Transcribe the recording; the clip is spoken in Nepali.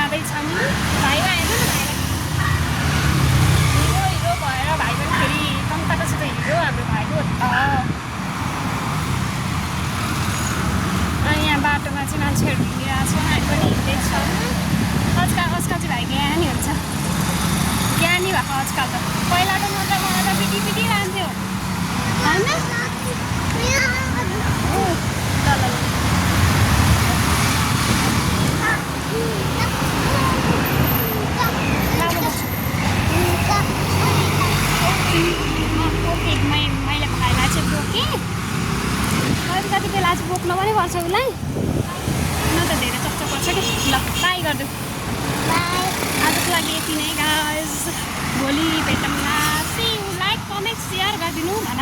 जाँदैछौँ। भाइलाई हेर्नु न, भाइलाई हिरो भएर भाइ पनि फेरि कम्ताको हिरो हाम्रो भाइको यहाँ बाटोमा चाहिँ मान्छेहरू हिँडिरहेको छ, हामी पनि हिँड्दैछौँ। आजकल चाहिँ भाइ ज्ञानी हुन्छ, ज्ञानी भएको आजकल त। पहिलाको मतलब मलाई त पिटी रहन्थ्यो होइन। मैले भाइलाई चाहिँ बोकेँ, कति बेला चाहिँ बोक्न पनि पर्छ उसलाई, न त धेरै चक्च पर्छ कि। ल बाई गरिदेऊ, आजको लागि यति नै गाइस, भोलि भेटौँला। See you, like comment share गरिदिनु भन।